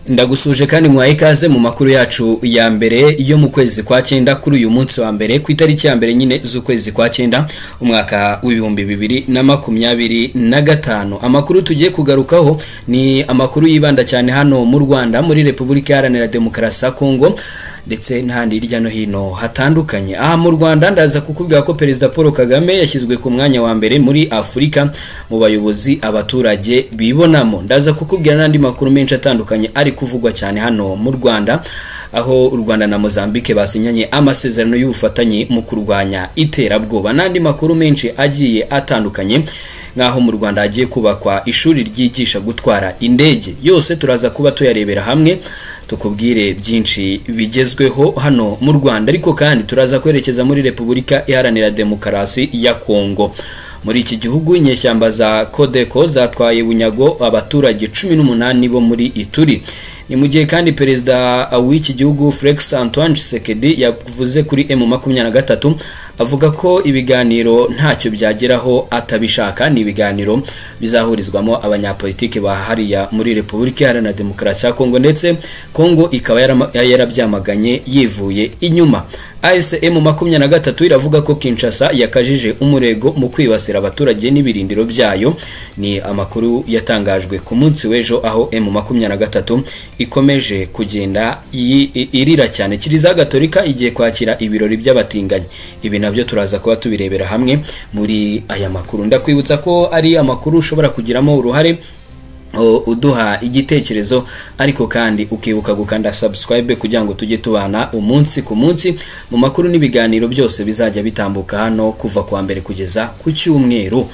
Ndagusuje kandi nkwaye ikaze mu makuru yacu ya mbere yo mu kwezi kwa cyenda, kuri uyu munsi wa mbere, ku itariki ya mbere nyine z'ukwezi kwa cyenda, umwaka wa 2025. Amakuru tugiye kugarukaho ni amakuru yibanda cyane hano mu Rwanda, muri Repubulika Iharanira Demokarasi ya Kongo ndetse n'ahandi hirya no hino hatandukanye. Aha mu Rwanda, ndaza kukubwira ko Perezida Paul Kagame yashyizwe ku mwanya wa mbere muri Afurika mu bayobozi abaturage bibonamo. Ndaza kukubwira n'andi makuru menshi atandukanye ari kuvugwa cyane hano mu Rwanda, aho u Rwanda na Mozambique basinyanye amasezerano y'ubufatanye mu kurwanya iterabwoba, n'andi makuru menshi agiye atandukanye, nk'aho mu Rwanda hagiye kubakwa ishuri ryigisha gutwara indege. Yose turaza kuba tuyarebera hamwe, tukubwire byinshi bigezweho hano mu Rwanda. Ariko kandi turaza kwerekeza muri Repubulika Iharanira Demokarasi ya Kongo. Muri iki gihugu, inyeshyamba za Codeco zatwaye bunyago abaturage 18 bo muri Ituri. Ni mu gihe kandi perezida w'iki gihugu, Felix Antoine Tshisekedi, yavuze kuri M23, avuga ko ibiganiro ntacyo byageraho atabishaka. Ni ibiganiro bizahurizwamo abanyapolitiki ba hariya muri Repubulika Iharanira Demokarasi ya Kongo, ndetse Kongo ikaba yarabyamaganye yivuye inyuma. AFC M23 iravuga ko Kinshasa yakajije umurego mu kwibasira abaturage n'ibirindiro byayo. Ni amakuru yatangajwe ku munsi w'ejo, aho M23 ikomeje kugenda irira cyane. Kiliziya Gatolika igiye kwakira ibirori by'abatinganyi. Ibi nabyo turaza kuba tubirebera hamwe muri aya makuru. Ndakwibutsa ko ari amakuru ushobora kugiramo uruhare uduha igitekerezo, ariko kandi ukibuka gukanda subscribe kugira ngo tujye tubana umunsi ku munsi mu makuru n'ibiganiro byose bizajya bitambuka hano kuva kuwa mbere kugeza ku cyumweru.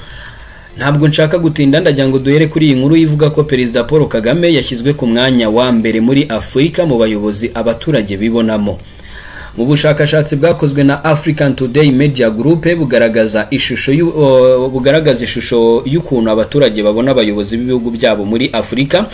Ntabwo nshaka gutinda, ndagira ngo duhere kuri iyi nkuru ivuga ko Perezida Paul Kagame yashyizwe ku mwanya wa mbere muri Afurika mu bayobozi abaturage bibonamo. Mu bushakashatsi bwakozwe na African Today Media Group, bugaragaza ishusho y'ukuntu abaturage babona abayobozi b'ibihugu byabo muri Afurika,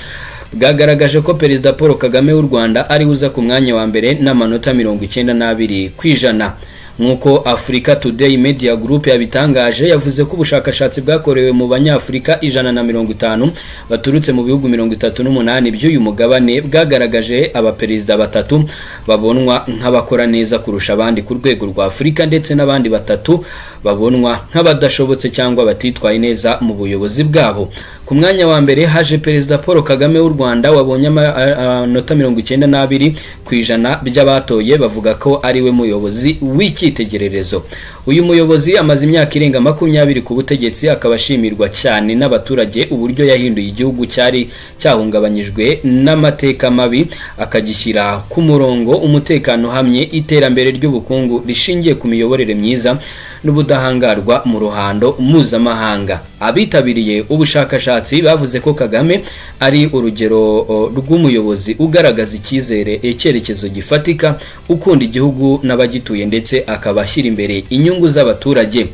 bwagaragaje ko Perezida Paul Kagame w'u Rwanda ari uza ku mwanya wa mbere n'amanota 92%. Nk'uko Africa Today Media Group yabitangaje, yavuze ko ubushakashatsi bwakorewe mu Banyafurika 150 baturutse mu bihugu 38 by'uyu mugabane bwagaragaje abaperezida batatu babonwa nk'abakora neza kurusha abandi ku rwego rwa Afurika, ndetse n'abandi batatu babonwa nk'abadashobotse cyangwa batitwaye neza mu buyobozi bwabo. Ku mwanya wa mbere haje Perezida Paul Kagame w'u Rwanda, wabonye amanota 92% by'abatoye bavuga ko ari we muyobozi w'icyitegererezo. Uyu muyobozi amaze imyaka irenga 20 ku butegetsi, akaba ashimirwa cyane n'abaturage uburyo yahinduye igihugu cyari cyahungabanyijwe n'amateka mabi, akagishyira ku murongo umutekano uhamye, iterambere ry'ubukungu rishingiye ku miyoborere myiza n'ubudahangarwa mu ruhando mpuzamahanga. Abitabiriye ubushakashatsi bavuze ko Kagame ari urugero rw'umuyobozi ugaragaza icyizere, icyerekezo gifatika, ukunda igihugu n'abagituye, ndetse akaba ashyira imbere inyungu z'abaturage.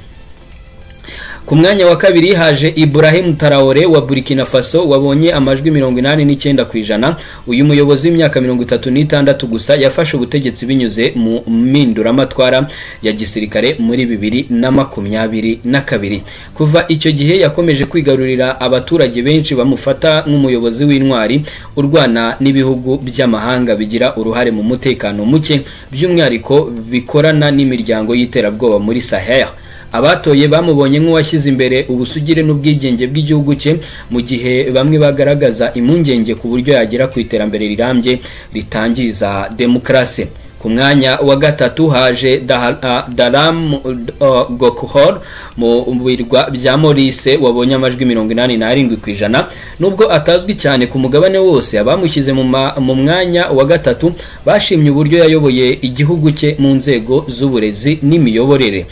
Ku mwanya wa kabiri haje Ibrahim Traore wa Burkina Faso, wabonye amajwi 89%. Uyu muyobozi w'imyaka 36 gusa yafashe ubutegetsi binyuze mu mpinduramatwara ya gisirikare muri 2022. Kuva icyo gihe yakomeje kwigarurira abaturage benshi bamufata nk'umuyobozi w'intwari urwana n'ibihugu by'amahanga bigira uruhare mu mutekano muke, by'umwihariko bikorana n'imiryango y'iterabwoba muri Sahel. Abatoye bamubonye nk'uwashyize imbere ubusugire n'ubwigenge bw'igihugu cye, mu gihe bamwe bagaragaza impungenge ku buryo yagera ku iterambere rirambye ritangiza demokarasi. Ku mwanya wa gatatu haje Dharam Gokhool mu birwa bya Maurice, wabonye amajwi 87%. Nubwo atazwi cyane ku mugabane wose, abamushyize mu mwanya wa gatatu bashimye uburyo yayoboye igihugu cye mu nzego z'uburezi n'imiyoborere.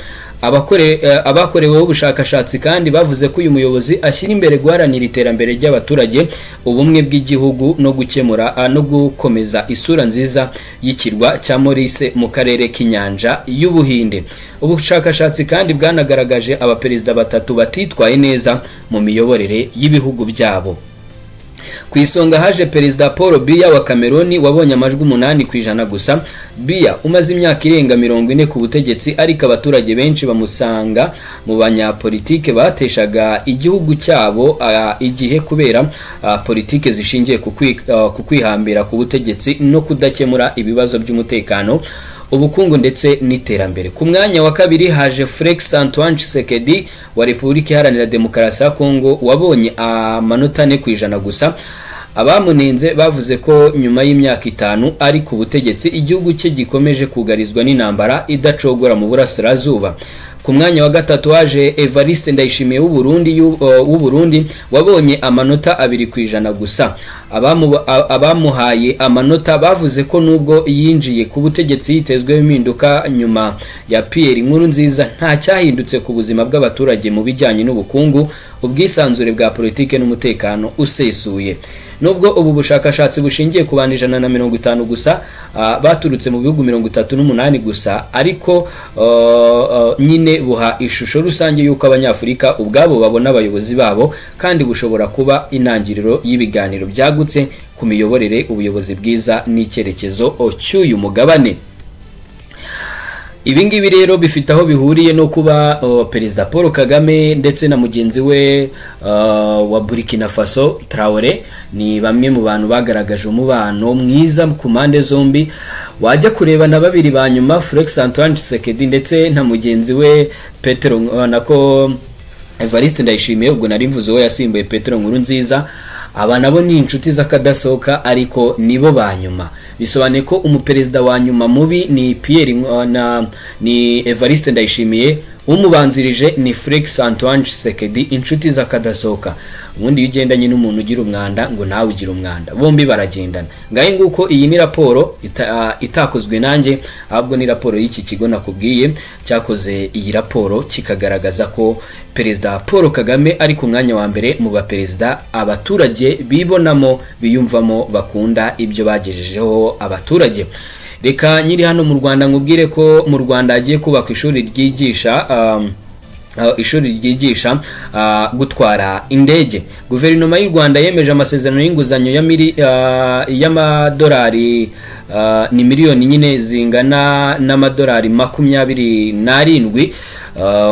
Abakoreweho ubushakashatsi kandi bavuze ko uyu muyobozi ashyira imbere guharanira iterambere ry'abaturage, ubumwe bw'igihugu no gukemura no gukomeza isura nziza y'ikirwa cya Maurice mu karere k'inyanja y'Ubuhinde. Ubushakashatsi kandi bwanagaragaje abaperezida batatu batitwaye neza mu miyoborere y'ibihugu byabo. Ku isonga haje Perezida Paul Biya wa Cameroon, wabonye amajwi 8% gusa. Biya umaze imyaka irenga 40 ku butegetsi, ariko abaturage benshi bamusanga mu banyapolitike bateshaga igihugu cyabo igihe kubera politike zishingiye ku kwihambira ku butegetsi no kudakemura ibibazo by'umutekano, ubukungu ndetse n'iterambere. Ku mwanya wa kabiri haje Felix Antoine Tshisekedi wa Repubulika Iharanira Demokarasi ya Kongo, wabonye amanota 4% gusa. Abamunenze bavuze ko nyuma y'imyaka 5 ari ku butegetsi, igihugu cye gikomeje kugarizwa n'intambara idacogora mu burasirazuba. Ku mwanya wa gatatu haje Evariste Ndayishimiye w'u Burundi, wabonye amanota 2% gusa. Abamuhaye amanota bavuze ko nubwo yinjiye ku butegetsi yitezweho impinduka nyuma ya Pierre Nkurunziza, nta cyahindutse ku buzima bw'abaturage mu bijyanye n'ubukungu, ubwisanzure bwa politike n'umutekano usesuye. Nubwo ubu bushakashatsi bushingiye ku bantu 150 gusa, baturutse mu bihugu 38 gusa, ariko nyine buha ishusho rusange y'uko Abanyafurika ubwabo babona abayobozi babo, kandi bushobora kuba intangiriro y'ibiganiro byagutse ku miyoborere, ubuyobozi bwiza n'icyerekezo cy'uyu mugabane. Ibi ngibi rero bifite aho bihuriye no kuba Perezida Paul Kagame ndetse na mugenzi we wa Burkina Faso Traore ni bamwe mu bantu bagaragaje umubano mwiza ku mpande zombi. Wajya kureba na babiri ba nyuma, Felix Antoine Tshisekedi ndetse na mugenzi we Petero nako Evariste Ndayishimiye, ubwo nari mvuze uwo yasimbuye Petero Nkurunziza, aba nabo ni inshuti z'akadasohoka, ariko nibo ba nyuma. Bisobanuye ko umuperezida wa nyuma mubi ni Pierre na ni Evariste Ndayishimiye, umubanzirije ni Felix Antoine Tshisekedi, inshuti z'akadasohoka. Ubundi iyo ugendanye n'umuntu ugira umwanda, ngo nawe ugira umwanda, bombi baragendana. Ngahe nguko, iyi ni raporo itakozwe nanjye, ahubwo ni raporo y'iki kigo nakubwiye cyakoze iyi raporo, kikagaragaza ko Perezida Paul Kagame ari ku mwanya wa mbere mu baperezida abaturage bibonamo, biyumvamo, bakunda ibyo bagejejeho abaturage. Reka nyiri hano mu Rwanda nkubwire ko mu Rwanda hagiye kubakwa ishuri ryigisha gutwara indege. Guverinoma y'u Rwanda yemeje amasezerano y'inguzanyo y'amadolari, ni miliyoni nyine zingana n'amadolari 27,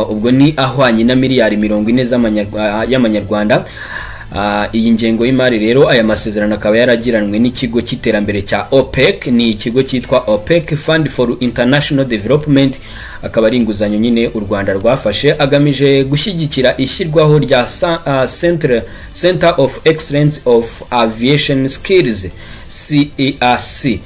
ubwo ni ahwanye na miliyari 40 y'amanyarwanda. Iyi ngengo y'imari rero, aya masezerano akaba yaragiranwe n'ikigo cy'iterambere cya OPEC, ni ikigo cyitwa OPEC Fund for International Development. Akaba ari inguzanyo nyine u Rwanda rwafashe agamije gushyigikira ishyirwaho rya Center of Excellence of Aviation Skills, CEAC.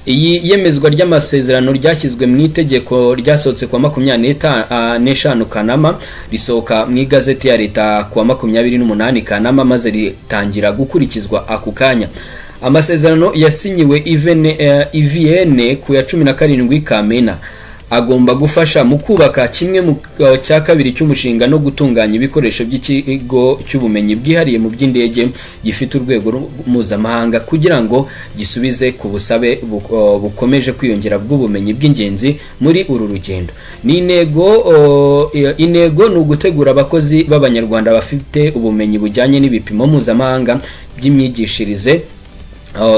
Iyi yemezwa ry'amasezerano ryashyizwe mu itegeko ryasohotse kuwa 25 Kanama, risohoka mu igazeti ya leta kuwa 28 Kanama, maze ritangira gukurikizwa ako kanya. Amasezerano yasinyiwe i Vienne ku ya 17 Kamena, agomba gufasha mu kubaka kimwe mu cya kabiri cy'umushinga no gutunganya ibikoresho by'ikigo cy'ubumenyi bwihariye mu by'indege gifite urwego mpuzamahanga, kugira ngo gisubize ku busabe bukomeje kwiyongera bw'ubumenyi bw'ingenzi muri uru rugendo. Ni intego ni ugutegura abakozi b'Abanyarwanda bafite ubumenyi bujyanye n'ibipimo mpuzamahanga by'imyigishirize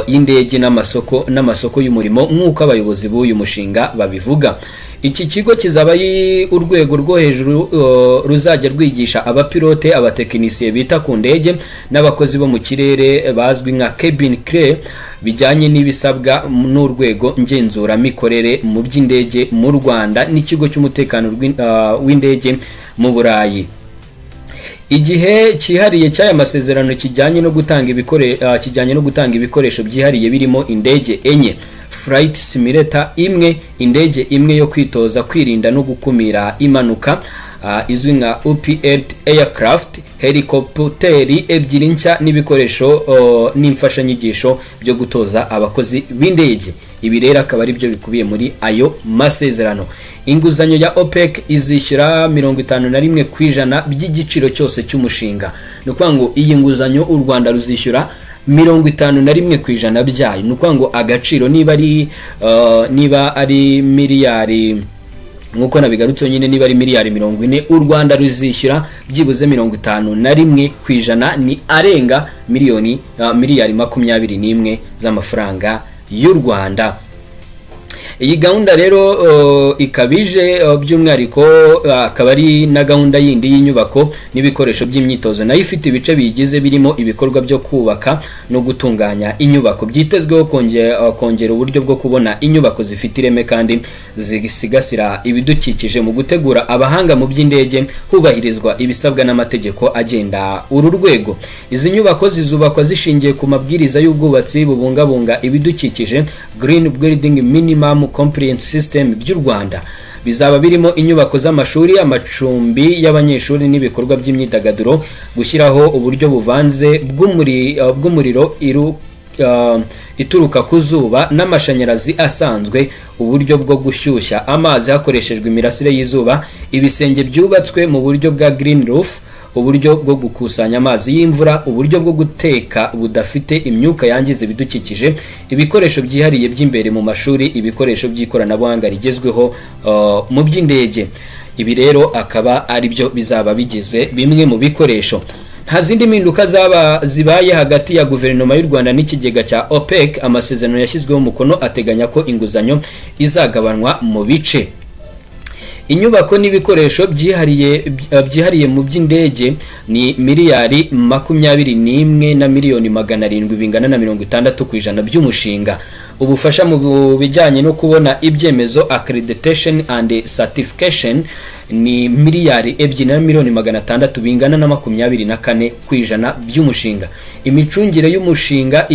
y'indege n'amasoko y'umurimo, nk'uko abayobozi b'uyu mushinga babivuga. Iki kigo kizaba ari urwego rwo hejuru ruzajya rwigisha abapilote, abatekinisiye bita ku ndege n'abakozi bo mu kirere bazwi nka cabin crew, bijyanye n'ibisabwa n'urwego ngenzuramikorere mu by'indege mu Rwanda n'ikigo cy'umutekano w'indege mu Burayi. Igihe cyihariye cy'aya masezerano kijyanye no gutanga ibikoresho byihariye birimo indege enye, flight simulator imwe, indege imwe yo kwitoza kwirinda no gukumira impanuka izwi nka UPL aircraft, helicopteri ebyiri nshya n'ibikoresho n'imfashanyigisho byo gutoza abakozi b'indege. Ibi rero akaba ari byo bikubiye muri ayo masezerano. Inguzanyo ya OPEC izishyura 51% by'igiciro cyose cy'umushinga. Ni ukuvuga ngo iyi nguzanyo u Rwanda ruzishyura 51% byayo. Ni ukuvuga ngo agaciro niba ari miliyari Nkuko nabigarutse nyine, niba ari miliyari 40, u Rwanda ruzishyura byibuze 51%, ni arenga miliyari 21 z'amafaranga y'u Rwanda. Iyi gahunda rero ikabije by'umwihariko akaba ari na gahunda yindi y'inyubako n'ibikoresho by'imyitozo, nayo ifite ibice biyigize birimo ibikorwa byo kubaka no gutunganya inyubako, byitezweho kongera uburyo bwo kubona inyubako zifite ireme kandi zisigasira ibidukikije mu gutegura abahanga mu by'indege, hubahirizwa ibisabwa n'amategeko agenda uru rwego. Izi nyubako zizubakwa zishingiye ku mabwiriza y'ubwubatsi bubungabunga ibidukikije, Green Building Minimum Compliance System by'u Rwanda. Bizaba birimo inyubako z'amashuri, amacumbi y'abanyeshuri n'ibikorwa by'imyidagaduro, gushyiraho uburyo buvanze bw'umuriro ituruka ku zuba n'amashanyarazi asanzwe, uburyo bwo gushyushya amazi hakoreshejwe imirasire y'izuba, ibisenge byubatswe mu buryo bwa green roof, uburyo bwo gukusanya amazi y'imvura, uburyo bwo guteka budafite imyuka yangiza ibidukikije, ibikoresho byihariye by'imbere mu mashuri, ibikoresho by'ikoranabuhanga rigezweho mu by'indege. Ibi rero akaba ari byo bizaba bigize bimwe mu bikoresho. Nta zindi mpinduka zaba zibaye hagati ya guverinoma y'u Rwanda n'ikigega cya OPEC. Amasezerano yashyizweho umukono ateganya ko inguzanyo izagabanwa mu bice. Inyubako n'ibikoresho byihariye mu by'indege ni miliyari 21 na miliyoni 700, bingana na 60% by'umushinga. Ubufasha mu bijyanye no kubona ibyemezo, accreditation and certification, ni miliyari 2 na miliyoni 600, bingana na 24% by'umushinga. Imicungire y'umushinga,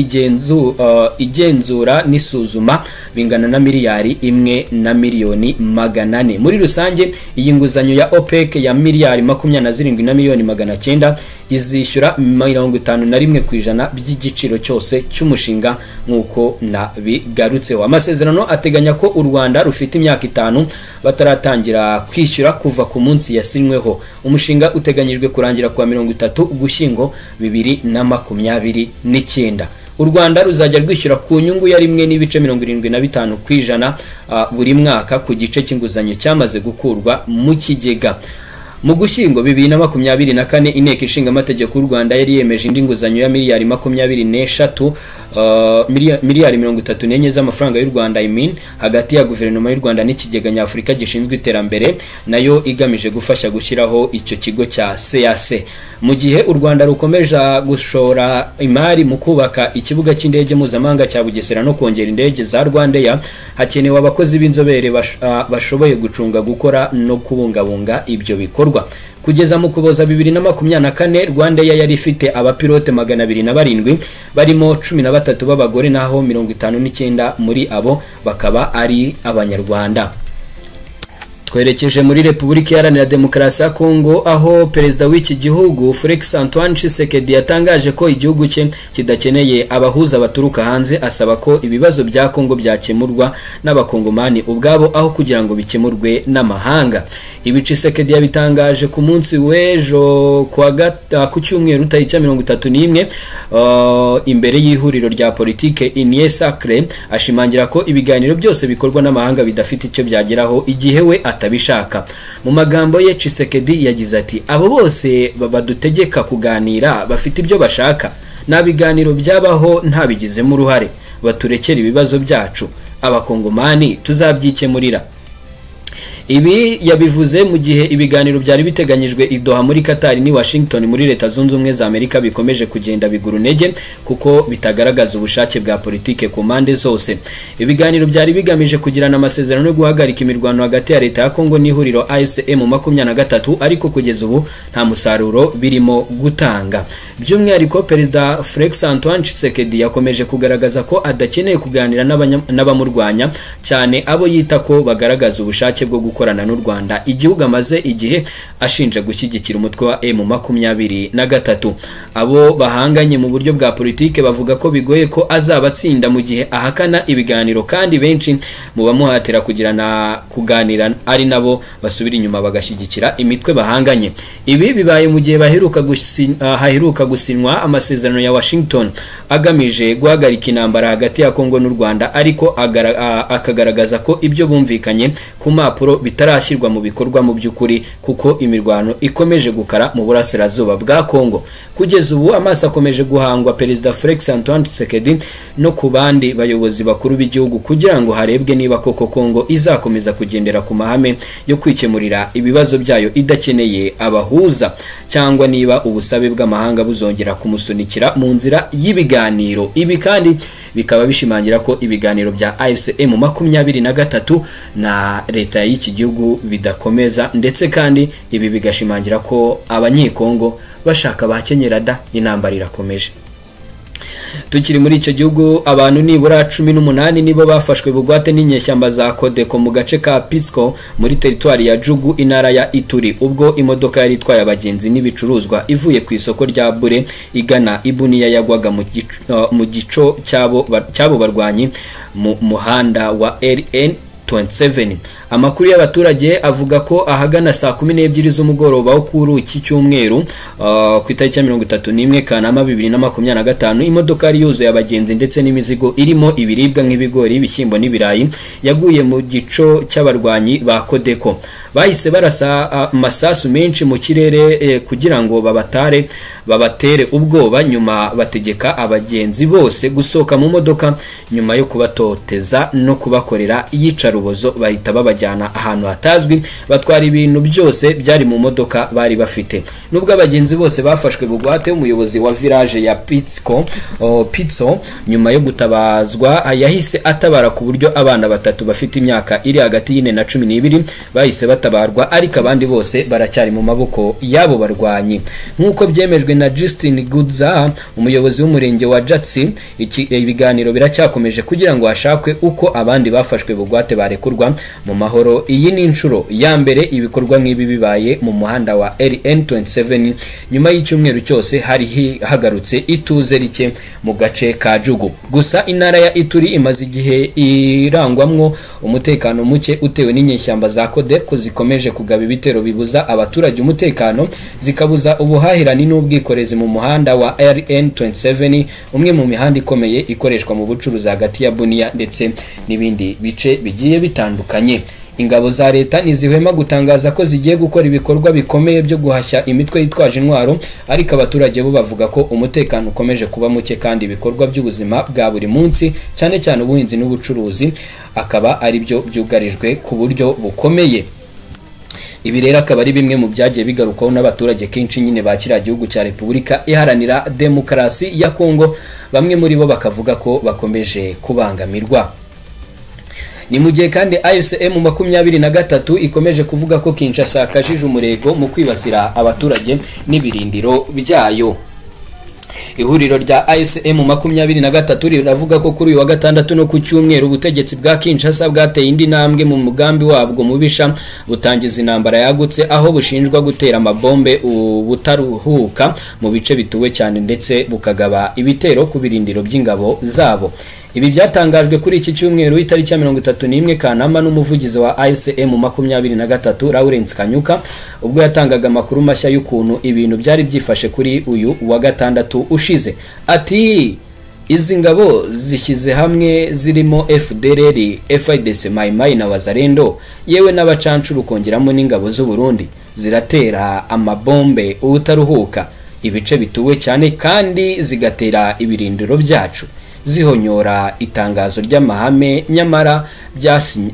igenzura n'isuzuma, bingana na miliyari 1 na miliyoni 400. Muri rusange, iyi nguzanyo ya OPEC ya miliyari 27 na miliyoni 900 izishyura 51% by'igiciro cyose cy'umushinga, nk'uko nabigarutseho. Amasezerano ateganya ko u Rwanda rufite imyaka 5 bataratangira kwishyura kuva ku munsi yasinyweho. Umushinga uteganyijwe kurangira kuwa 30 Ugushyingo 2029. U Rwanda ruzajya rwishyura ku nyungu ya 1.75% buri mwaka ku gice cy'inguzanyo cyamaze gukurwa mu kigega. Mu Gushyingo 2024, Inteko Ishinga Amategeko y'u Rwanda yari yemeje indi nguzanyo ya miliyari 23, miliyari 34 z'amafaranga y'u Rwanda, I mean, hagati ya guverinoma y'u Rwanda n'ikigega nyafurika gishinzwe iterambere, nayo igamije gufasha gushyiraho icyo kigo cya CAC. Mu gihe u Rwanda rukomeje gushora imari mu kubaka ikibuga cy'indege mpuzamahanga cya Bugesera no kongera indege za Rwandair, hakenewe abakozi b'inzobere bashoboye gucunga, gukora no kubungabunga ibyo bikorwa. Kugeza mu Kuboza 2024, Rwandair yari ifite abapilote 207, barimo 13 b'abagore, naho 59 muri abo bakaba ari Abanyarwanda. Twerekeje muri Repubulika Iharanira Demokarasi ya Kongo, aho perezida w'iki gihugu Felix Antoine Tshisekedi yatangaje ko igihugu cye kidakeneye abahuza baturuka hanze, asaba ko ibibazo bya Kongo byakemurwa n'abakongomani ubwabo aho kugira ngo bikemurwe n'amahanga. Ibi Tshisekedi yabitangaje ku munsi w'ejo ku cyumweru tariki ya 31, imbere y'ihuriro rya politike Union Sacrée, ashimangira ko ibiganiro byose bikorwa n'amahanga bidafite icyo byageraho igihe we atabishaka. Mu magambo ye, Tshisekedi yagize ati: "Abo bose badutegeka kuganira bafite ibyo bashaka. Nta biganiro byabaho ntabigizemo uruhare. Baturekera ibibazo byacu, abakongomani tuzabyikemurira." Ibi yabivuze mu gihe ibiganiro byari biteganyijwe i Doha muri Qatar ni Washington muri Leta Zunze Ubumwe za Amerika bikomeje kugenda bigura intege kuko bitagaragaza ubushake bwa politike ku mpande zose. Ibiganiro byari bigamije kugirana amasezerano yo guhagarika imirwano hagati ya Leta ya Kongo n'ihuriro AFC M23, ariko kugeza ubu nta musaruro birimo gutanga. By'umwihariko, Perezida Felix Antoine Tshisekedi yakomeje kugaragaza ko adakeneye kuganira n'abamurwanya, cyane abo yita ko bagaragaza ubushake bwo gukorana n'u Rwanda, igihugu amaze igihe ashinja gushyigikira umutwe wa M23. Abo bahanganye mu buryo bwa politike bavuga ko bigoye ko azabatsinda mu gihe ahakana ibiganiro, kandi benshi mu bamuhatira kugirana kuganira ari nabo basubira inyuma bagashyigikira imitwe bahanganye. Ibi bibaye mu gihe haheruka gusinywa amasezerano ya Washington agamije guhagarika intambara hagati ya Kongo n'u Rwanda, ariko akagaragaza ko ibyo bumvikanye ku mpapuro bitarashyirwa mu bikorwa mu by'ukuri, kuko imirwano ikomeje gukara mu burasirazuba bwa Kongo. Kugeza ubu amaso akomeje guhangwa Perezida Felix Antoine Tshisekedi no ku bandi bayobozi bakuru b'igihugu kugira ngo harebwe niba koko Kongo izakomeza kugendera ku mahame yo kwikemurira ibibazo byayo idakeneye abahuza, cyangwa niba ubusabe bw'amahanga buzongera kumusunikira mu nzira y'ibiganiro. Ibi kandi bikaba bishimangira ko ibiganiro bya AFC M23 na leta y'iki gihugu bidakomeza, ndetse kandi ibi bigashimangira ko abanyekongo bashaka bakenyera da intambara irakomeje. Tukiri muri icyo gihugu, abantu nibura 18 nibo bafashwe bugwate n'inyeshyamba za Kodeko mu gace ka Pisco muri teritwari ya Jugu, intara ya Ituri, ubwo imodoka yari itwaye abagenzi n'ibicuruzwa ivuye ku isoko rya Bure igana Ibuniya yagwaga mu gico cyabo barwanyi mu muhanda wa RN 27. Amakuru y'abaturage avuga ko ahagana saa 12 z'umugoroba wo kuri iki cyumweru ku itariki ya 31 Kanama 2025, imodoka yari yuzuye abagenzi ndetse n'imizigo irimo ibiribwa nk'ibigori, ibishyimbo n'ibirayi yaguye mu gico cy'abarwanyi ba Kodeko. Bahise barasa amasasu menshi mu kirere kugira ngo babatere ubwoba, nyuma bategeka abagenzi bose gusohoka mu modoka. Nyuma yo kubatoteza no kubakorera iyicarubozo, bahita babajyana ahantu hatazwi, batwara ibintu byose byari mu modoka bari bafite. Nubwo abagenzi bose bafashwe bugwate, umuyobozi wa village ya Pitso nyuma yo gutabazwa yahise atabara ku buryo abana batatu bafite imyaka iri hagati y'ine na 12 bahise batabarwa, ariko abandi bose baracyari mu maboko y'abo barwanyi. Nk'uko byemejwe na Justin Gudza, umuyobozi w'umurenge wa Jatsi, ibiganiro biracyakomeje kugira ngo hashakwe uko abandi bafashwe bugwate barekurwa mu mahoro. Iyi ni inshuro ya mbere ibikorwa nk'ibi bibaye mu muhanda wa RN27 nyuma y'icyumweru cyose hari hagarutse ituze rike mu gace ka Jugu. Gusa intara ya Ituri imaze igihe irangwamwo umutekano muke utewe n'inyeshyamba za Kodeko zikomeje kugaba ibitero bibuza abaturage umutekano, zikabuza ubuhahirane n'ubwikorezi mu muhanda wa RN27, umwe mu mihanda ikomeye ikoreshwa mu bucuruzi hagati ya Bunia ndetse n'ibindi bice bigiye bitandukanye. Ingabo za leta ntizihwema gutangaza ko zigiye gukora ibikorwa bikomeye byo guhashya imitwe yitwaje intwaro, ariko abaturage bo bavuga ko umutekano ukomeje kuba muke kandi ibikorwa by'ubuzima bwa buri munsi, cyane cyane ubuhinzi n'ubucuruzi, akaba ari byo byugarijwe ku buryo bukomeye. Ibi rero akaba ari bimwe mu byagiye bigarukwaho n'abaturage kenshi nyine ba kiriya gihugu cya Repubulika Iharanira Demokarasi ya Kongo, bamwe muri bo bakavuga ko bakomeje kubangamirwa. Ni mu gihe kandi AFC M23 ikomeje kuvuga ko Kinshasa yakajije umurego mu kwibasira abaturage n'ibirindiro byayo. Ihuriro rya AFC M23 riravuga ko kuri uyu wa gatandatu no ku cyumweru ubutegetsi bwa Kinshasa bwateye indi ntambwe mu mugambi wabwo mubisha, butangiza intambara yagutse aho bushinjwa gutera amabombe ubutaruhuka mu bice bituwe cyane ndetse bukagaba ibitero ku birindiro by'ingabo zabo. Ibi byatangajwe kuri iki cyumweru itariki ya 31 Kanama n'umuvugizi wa AFC M23 Lawrence Kanyuka, ubwo yatangaga amakuru mashya y'ukuntu ibintu byari byifashe kuri uyu wa gatandatu ushize. Ati izi ngabo zishyize hamwe zirimo FDLR, FIDC, Mai Mai na Wazalendo, yewe n'abacancuro kongeramo n'ingabo z'u Burundi, ziratera amabombe ubutaruhuka ibice bituwe cyane kandi zigatera ibirindiro byacu, zihonyora itangazo ry'amahame nyamara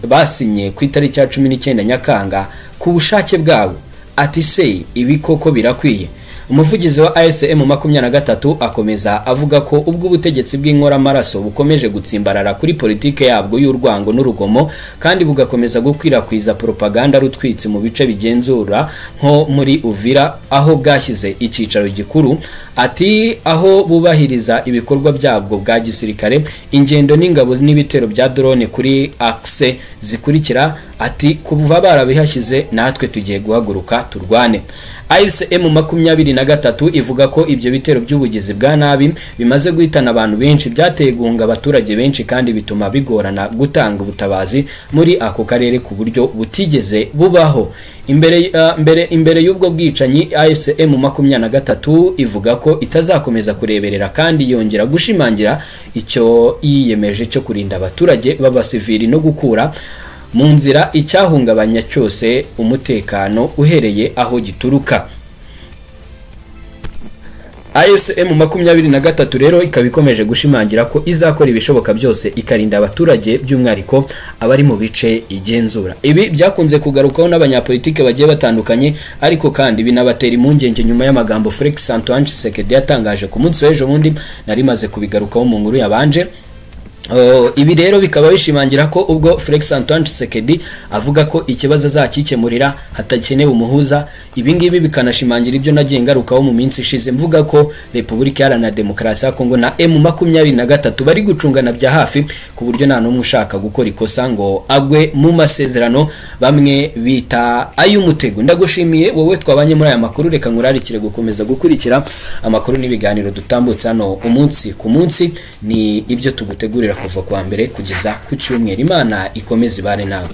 basinye ku itariki ya 19 Nyakanga ku bushake bwabo. Ati se ibi koko birakwiye? Umuvugizi wa AFC M23 akomeza avuga ko ubwo ubutegetsi bw'inkoramaraso bukomeje gutsimbarara kuri politike yabwo y'urwango n'urugomo, kandi bugakomeza gukwirakwiza propaganda rutwitse mu bice bigenzura nko muri Uvira aho bwashyize icyicaro gikuru. Ati aho bubahiriza ibikorwa byabwo bwa gisirikare, ingendo n'ingabo n'ibitero bya drone kuri axe zikurikira. Ati kuva barabihashyize natwe tugiye guhaguruka turwane. AFC M23 ivuga ko ibyo bitero by'ubugizi bwa nabi bimaze guhitana abantu benshi, byateye guhunga abaturage benshi kandi bituma bigorana gutanga ubutabazi muri ako karere ku buryo butigeze bubaho. Imbere y'ubwo bwicanyi, AFC M23 ivuga ko itazakomeza kureberera kandi yongera gushimangira icyo yiyemeje cyo kurinda abaturage b'abasivili no gukura mu nzira icyahungabanya cyose umutekano uhereye aho gituruka. AFC M23 rero ikaba ikomeje gushimangira ko izakora ibishoboka byose ikarinda abaturage by'umwihariko abari mu bice igenzura. Ibi byakunze kugarukaho n'abanyapolitike bagiye batandukanye, ariko kandi binabatera impungenge nyuma y'amagambo Felix Antoine Tshisekedi yatangaje ku munsi w'ejo bundi, nari maze kubigarukaho mu nkuru yabanje. Ibi rero bikaba bishimangira ko ubwo Felix Antoine Tshisekedi avuga ko ikibazo azakikemurira hatakenewe umuhuza, ibi ngibi bikanashimangira ibyo nagiye ngarukaho mu minsi ishize mvuga ko Repubulika Iharanira Demokarasi ya Kongo na M23 bari gucungana bya hafi, ku buryo nta n'umwe ushaka gukora ikosa ngo agwe mu masezerano bamwe bita ay'umutego. Ndagushimiye wowe twabanye muri aya makuru, reka nkurarikire gukomeza gukurikira amakuru n'ibiganiro dutambutsa hano umunsi ku munsi, ni ibyo tugutegurira kuva kwa mbere kugeza ku cyumweru. Imana ikomeze ibane nawe.